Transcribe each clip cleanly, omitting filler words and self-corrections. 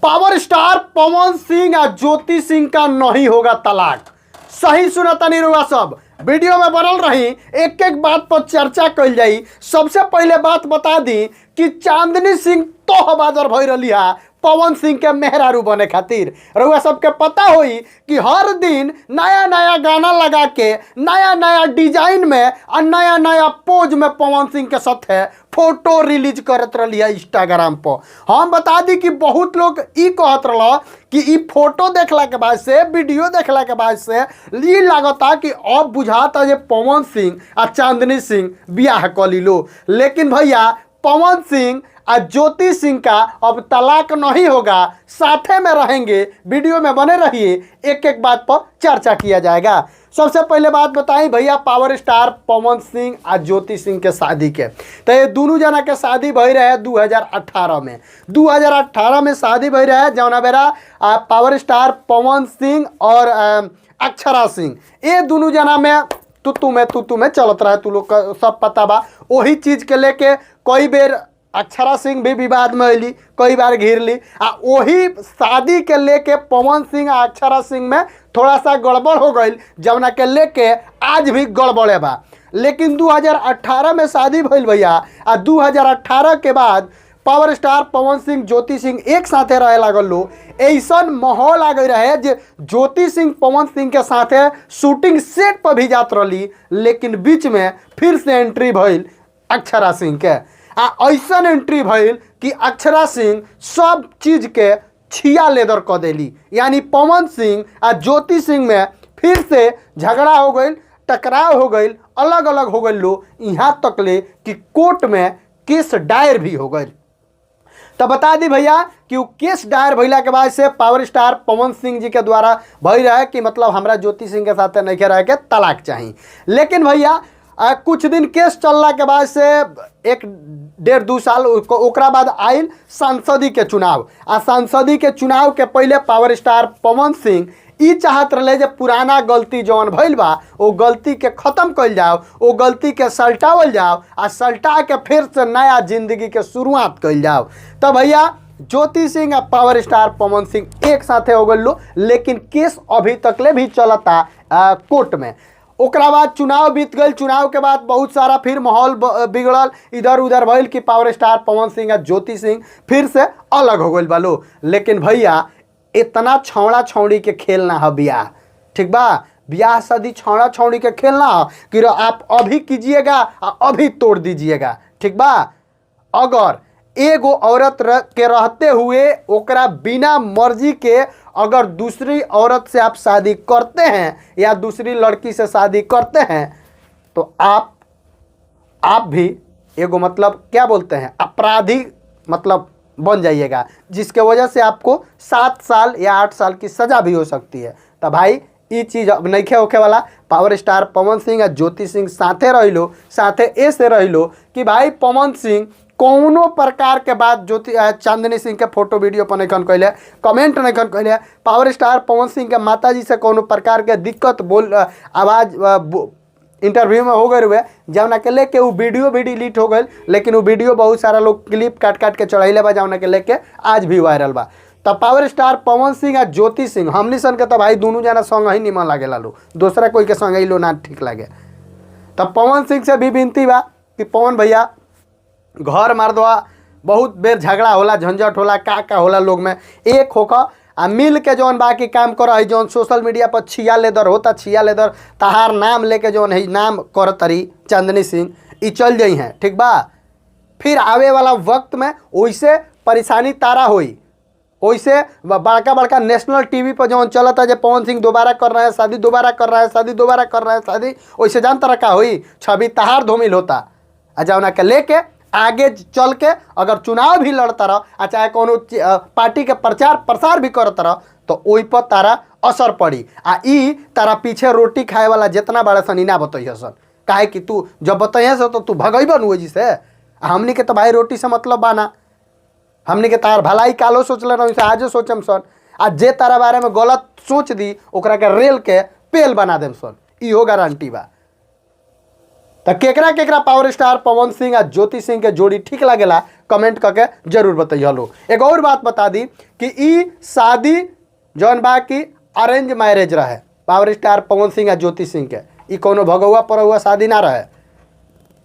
Power star Pawan Singh आ ज्योति सिंह का नहीं होगा तलाक। सही सुनता नहीं सब, वीडियो में बनल रही, एक एक बात पर चर्चा कल जाई। सबसे पहले बात बता दी कि चांदनी सिंह तो बाजार भई रही है पवन सिंह के मेहरारू बने खातिर। रउआ सबके पता होई कि हर दिन नया नया गाना लगा के नया नया डिजाइन में और नया नया पोज में पवन सिंह के साथे फोटो रिलीज करत रही है इंस्टाग्राम पर। हम बता दी कि बहुत लोग ई कहत रहा कि ई फोटो देखला के बाद से, वीडियो देखला के बाद से ई लागता कि अब बुझाता जे पवन सिंह आ चांदनी सिंह बियाह क लीलो। लेकिन भैया पवन सिंह और ज्योति सिंह का अब तलाक नहीं होगा, साथे में रहेंगे। वीडियो में बने रहिए, एक एक बात पर चर्चा किया जाएगा। सबसे पहले बात बताई भैया पावर स्टार पवन सिंह और ज्योति सिंह के शादी के, तो ये दोनों जना के शादी भई रहे 2018 में। 2018 में शादी भई रहे जौना बेरा पावर स्टार पवन सिंह और अक्षरा सिंह ये दोनों जना में तुतु में चलत रहे, तू लोग का सब पता बा। वही चीज़ के लेके कई बेर अक्षरा सिंह भी विवाद में अली, कई बार घिर ली, आ वही शादी के लेके पवन सिंह आ अक्षरा सिंह में थोड़ा सा गड़बड़ हो गई, जवना के लेके आज भी गड़बड़े बा। लेकिन 2018 में शादी भइल भैया, आ 2018 के बाद पावर स्टार पवन सिंह ज्योति सिंह एक साथे रहे लागल लो। ऐसन माहौल आ गई रहे जे ज्योति सिंह पवन सिंह के साथे शूटिंग सेट पर भी जात रही, लेकिन बीच में फिर से एंट्री भइल अक्षरा सिंह के। आ ऐसन एंट्री भइल कि अक्षरा सिंह सब चीज़ के छिया लेदर क देली, यानी पवन सिंह आ ज्योति सिंह में फिर से झगड़ा हो गई, टकराव हो गई, अलग अलग हो गई लो, यहाँ तक ले कि कोर्ट में केस दायर भी हो गई। तो बता दी भैया कि वो केस दायर भइला के बाद से पावर स्टार पवन सिंह जी के द्वारा भई रहे कि मतलब हमरा ज्योति सिंह के साथ नहीं रहे के तलाक चाही। लेकिन भैया कुछ दिन केस चलला के बाद से एक डेढ़ दू साल ओकरा बाद आयल सांसदी के चुनाव। आ सांसदी के चुनाव के पहले पावर स्टार पवन सिंह ई चाहत रहे जे पुराना गलती जौन भइल बा ओ गलती के ख़त्म कइल जाओ, ओ गलती के सलटावल जाओ आ सलटा के फिर से नया जिंदगी के शुरुआत कइल जाओ। तो भैया ज्योति सिंह आ पावर स्टार पवन सिंह एक साथे हो गइल लो, लेकिन केस अभी तक ले भी चलता कोर्ट में। ओकरा बाद चुनाव बीत गई, चुनाव के बाद बहुत सारा फिर माहौल बिगड़ल, इधर उधर भइल कि पावर स्टार पवन सिंह आ ज्योति सिंह फिर से अलग हो गइल बालो। लेकिन भैया इतना छौड़ा छौड़ी के खेल ना है बियाह, ठीक बा? बियाह शादी छौड़ा छौड़ी के खेल ना हो कि आप अभी कीजिएगा आ अभी तोड़ दीजिएगा, ठीक बा? अगर एगो औरत के रहते हुए ओकरा बिना मर्जी के अगर दूसरी औरत से आप शादी करते हैं या दूसरी लड़की से शादी करते हैं तो आप भी एगो मतलब क्या बोलते हैं अपराधी मतलब बन जाइएगा, जिसके वजह से आपको 7 साल या 8 साल की सज़ा भी हो सकती है। तो भाई ये चीज़ अब नइखे होखे वाला। पावर स्टार पवन सिंह और ज्योति सिंह साथे रहिलो, साथे ऐसे रहिलो कि भाई पवन सिंह कौनो प्रकार के बात ज्योति चांदनी सिंह के फोटो वीडियो पर नइखन कइले, कमेंट नइखन कइले। पावर स्टार पवन सिंह के माताजी से कौनो प्रकार के दिक्कत बोल आवाज़ इंटरव्यू में हो गए हुए, जौना के लेके वो वीडियो भी डिलीट हो गई, लेकिन वो वीडियो बहुत सारा लोग क्लिप काट काट के चढ़ैले बा, जौना के लेके आज भी वायरल बा। तो पावर स्टार पवन सिंह और ज्योति सिंह हमनी सन के तो भाई दोनों जना संग ही निमन लागेला लो, दूसरा कोई के संग ही लो ना ठीक लागे। तब पवन सिंह से भी विनती बा कि पवन भैया घर मर्दवा बहुत बेर झगड़ा होला, झंझट होला, का का होला लोग में, एक होकर आ मिल के जौन बाकी काम कर है, जौन सोशल मीडिया पर छिया लेदर होता, छिया लेदर तहार नाम लेके जौन है नाम कर तरी चांदनी सिंह ई चल जाइ हैं, ठीक बा? फिर आवे वाला वक्त में ओइसे परेशानी तारा होई, ओइसे बड़का बड़का नेशनल टीवी पर जौन चलता है जे पवन सिंह दोबारा कर रहे हैं शादी, दोबारा कर रहे हैं शादी, दोबारा कर रहे हैं शादी, ओइसे जान तरह का होई, छवि तहार धूमिल होता। आ जौना के लेके आगे चल के अगर चुनाव भी लड़ता रह आ चाहे कोनो पार्टी के प्रचार प्रसार भी करत रह तो ओहि पर तारा असर पड़ी। आ ई तारा पीछे रोटी खाए वाला जितना बड़ा सन ई ना बतैह सन, काहे कि तू जब बतैह से तो तू भगैबन ओजी से। आ हमनी के तो भाई रोटी से मतलब बाना, हमनी के तार भलाई कालो सोचले रही से आजो सोचम सन। आ जे तारा बारे में गलत सोच दी ओकरा के रेल के पेल बना देम सन, इहो गारंटी बा। तो केकरा केकरा पावर स्टार पवन सिंह आ ज्योति सिंह के जोड़ी ठीक लागेला, कमेंट करके जरूर बताइए लो। एक और बात बता दी कि ई शादी जौन बा कि अरेंज मैरिज रहे पावर स्टार पवन सिंह आ ज्योति सिंह के, ई कोनो भगौआ परौआ शादी ना रहे।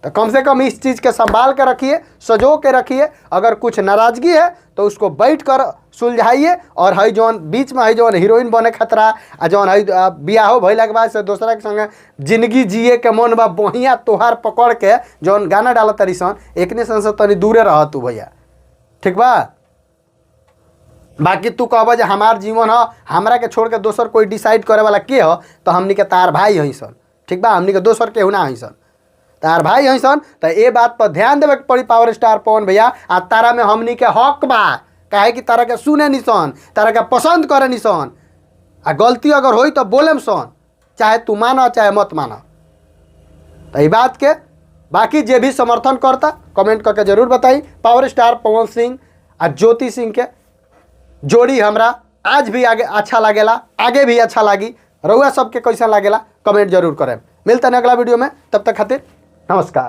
तो कम से कम इस चीज़ के संभाल के रखिए, सजो के रखिए। अगर कुछ नाराज़गी है तो उसको बैठ कर सुलझाइए। और हई जौन बीच में हई जौन हीरोइन बने खतरा आ जौन हई बियाहो भइला के बाद से दोसरा के संगे जिंदगी जिए के मन बा, बहिया तोहार पकड़ के जौन गाना डालत तरी सन, एकने सन से तनी दूरे रह तू भैया, ठीक बा। बाकी तू कहबा जे हमार जीवन ह, हमरा के छोड़ के दोसर कोई डिसाइड करे वाला के ह, तो हमनी के तार भाई हई सन, ठीक बा, हमनी के दोसर केहू ना हई सन, तार भाई हई सन। तो ये बात पर ध्यान देवे के पड़ी पावर स्टार पवन भैया। आ तारा में हमनी के हक बा, काहे कि तारा के सुने निसन, तारा के पसंद करे निसन, आ गलती अगर होई तो बोलेम सन, चाहे तू माना चाहे मत माना। तो ये बात के बाकी जे भी समर्थन करता कमेंट करके जरूर बताई। पावर स्टार पवन सिंह आ ज्योति सिंह के जोड़ी हमरा आज भी आगे अच्छा लागेला, आगे भी अच्छा लागी। रउआ सबके कैसा लागेला कमेंट जरूर करें। मिलते हैं अगला वीडियो में, तब तक खातिर नमस्कार।